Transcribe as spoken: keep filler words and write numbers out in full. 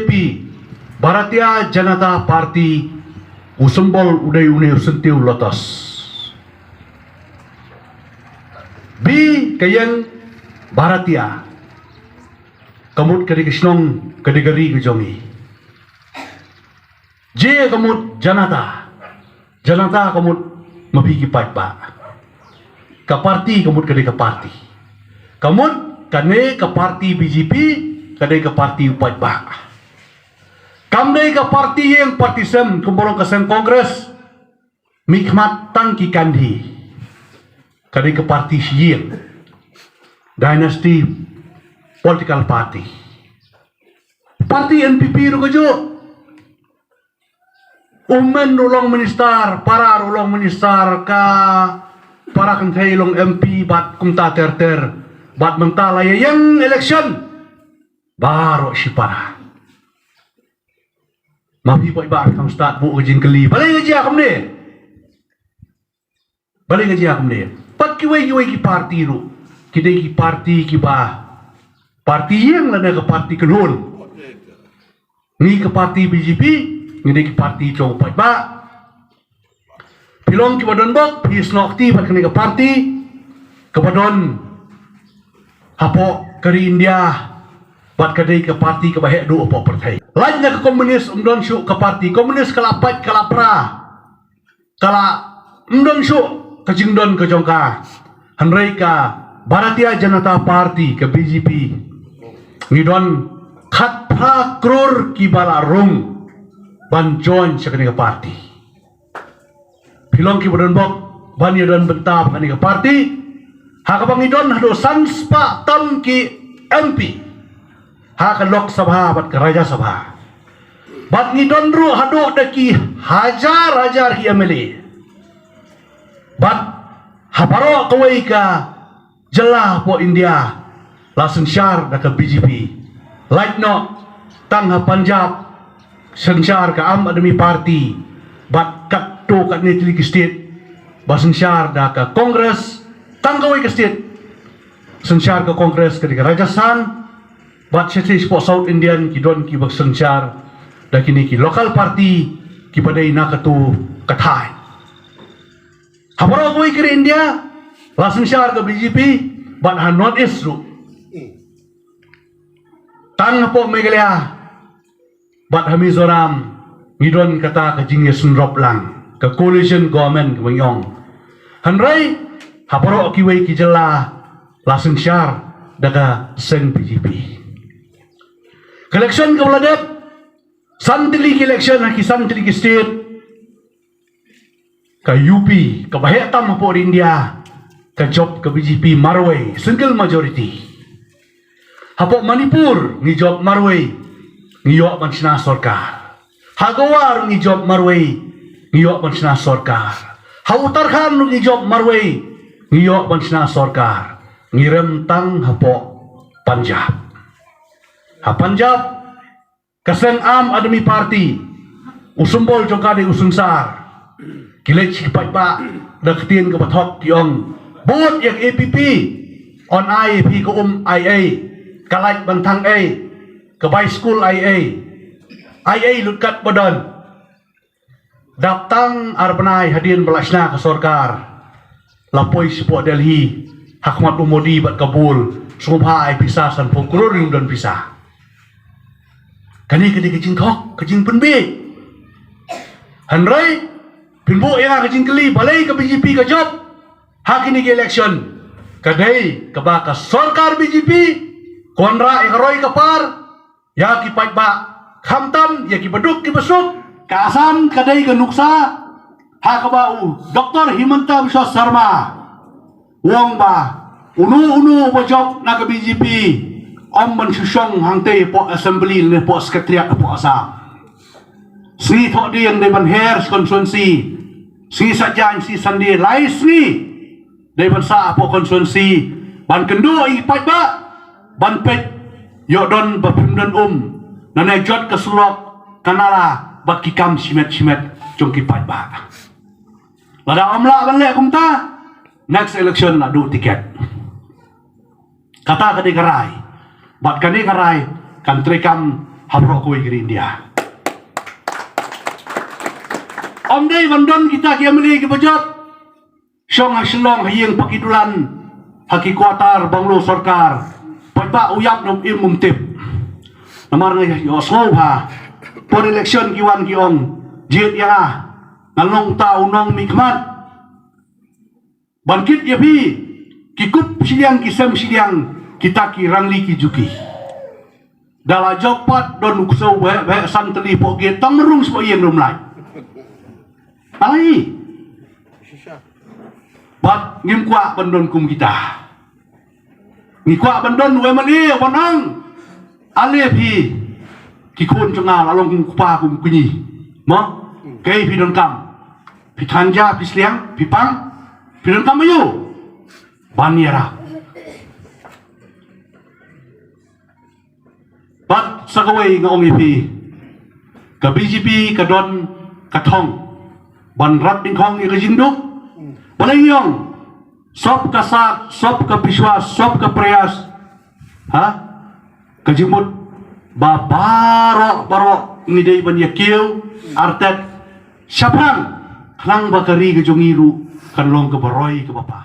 P, Bharatiya Janata Party, u symbol u dei une u syntiew lotus. B, ka ïing Bharatiya, ka mut ka dei ka shnong, ka dei ka ri ka jong i. J, ka mut Janata. Janata ka mut ma phi ki paidbah. Ka party ka mut ka dei ka party. Ka mut kane ka party B J P ka dei ka party u paidbah. Kam dei ka party ïing party sem kumba long ka seng Congress. Mih khmat tang ki kandi. Ka dei ka party shi ïing. Dynasty political party. Party N P P ruh ka juh. U men ruh long minister, para ruh long minister, ka para kynthei long M P bad kumta ter ter. Bad mynta la ïa ïeng election. Baroh shi para. Ma phi paidbah kham stad buh ka jingkylli. Balei ka jia kumne? Balei ka jia kumne? Pat kiwei kiwei ki party ruh. Ki dei ki party kiba party ïing lane ka party kynhun. Ngi ka party B J P, ngi dei ki party jong u paidbah. Phi long kiba don bok, phi snoh kti bad kane ka party kaba don hapoh ka ri India, bad ka dei ka party kaba heh duh hapoh pyrthei. Lait na ka komunis, ym don shuh ka party komunis, ka la pait, ka la pra. Ka la ym don shuh ka jingdon ka jong ka. Hynrei ka Bharatiya Janata Party, ka B J P, ngi don khatphra klur kiba la rung ban join sha kane ka party. Phi long kiba don bok ban ïa don bynta bad kane ka party. Ha kaba ngi don haduh san spah tam ki M P ha ka Lok Sabha bad ka Rajya Sabha. Bad ngi don ruh haduh da ki hajar hajar ki M L A. Bad ha baroh kawei ka jylla hapoh India la synshar da ka B J P. Lait noh tang ha Punjab synshar ka Aam Aadmi Party. Bad katto katne tylli ki state ba synshar da ka Congress. Tang kawei ka state synshar ka Congress ka dei ka Rajasthan. Bad shisha shapoh South Indian ki don kiba synshar da kine ki local party kiba dei na kato ka thaiñ. Ha baroh kawei ka ri India la synshar ka B J P bad ha North East ruh. Tang hapoh Meghalaya bad ha Mizoram ngi don kata ka jingïasynrop lang, ka coalition government kaba ngi ong. Hynrei ha baroh kiwei ki jylla la synshar da ka seng B J P. Ka election kaba la dep, san tylli ki election ha ki san tylli ki state, ka U P kaba heh tam hapoh India ka jop ka B J P marwei, single majority. Hapoh Manipur ngi jop marwei, ngi ïoh ban shna sorkar. Ha Goa ruh ngi jop marwei, ngi ïoh ban shna sorkar. Ha Uttarakhand ruh ngi jop marwei, ngi ïoh ban shna sorkar. Ngi rem tang hapoh Punjab. Ha Punjab ka seng Aam Aadmi Party, u symbol jong ka dei u synsar. Ki leit sha ki paidbah da ka ktien kaba thok, ki ong, vote ïa ka A P P. Yn ai ïa phi ka um ai ei, ka light ban thang ei, ka bai skul ai ei, ai ei lut kat ba don. Dap tang ar bnai hadien ba la shna ka sorkar, la poi shapoh Delhi ha khmat u Modi bad ka bul, sngewbha ai pisa sanphew klur, ym don pisa. Kane ka dei ka jingthok, ka jingpynbiej. Hynrei phin buh ïa nga ka jingkylli, balei ka B J P ka jop ha kine ki election? Ka dei kaba ka sorkar B J P ka wanrah ïa ka roi ka par ïa ki paidbah, khamtam ïa kiba duk kiba suk. Ka Assam ka dei ka nuksa ha kaba u Doctor Himanta Biswa Sarma u ong ba uno uno uba jop na ka B J P ym ban shu shong hangtei hapoh assembly ne hapoh secretariat hapoh Assam. Sngi Thohdieng dei ban her sha constituency. Sngi Saitjaiñ, Sngi Sunday, lai sngi dei ban sah hapoh constituency ban kynduh ïa ki paidbah, ban peit ïoh don ba phim don um, nangne jot ka surok, ka nala bad ki kam shimet shimet jong ki paidbah. Lada ym lah ban leh kumta, next election la duh tiket. Kata ka dei ka rai. Bad kane ka rai kan treikam ha baroh kawei ka ri India. Ym dei ban don kita ki M L A kiba jot shong ha Shillong ha ïing paki dulan ha ki quarter bungalow sorkar. Paidbah u ïap ne um im um tip. Namar nga ïohsngew ba por election ki wan ki ong, jied ïa nga, nga long uta u nongmihkhmat. Ban kit ïa phi, ki kup shiliang ki sem shiliang, kita ki rangli ki juki. Da la jop pat don u ksew beh beh san tylli poh gate, tang mrung shuh ïa lum lai. Alai. Bad ngim kwah ban don kum kita. Ngi kwah ban don u M L A ban ong, ale phi, ki khun jong nga la long kum u kpa kum u kñi. Mo? Kaei phi donkam? Phi than ja, phi sliang, phi pang, phi donkam aïu? Ban ïarap. Bad sa kawei nga ong ïa phi, ka B J P ka don ka thong ban rat dyngkhong ïa ka jingduk. Balei ngi ong, सबका साथ, सबका विश्वास, सबका प्रयास. Ha? Ka jingmut ba baroh baroh ngi dei ban ïa kiew artet shaphrang, khnang ba ka ri ka jong ngi ruh kan long kaba roi kaba pha.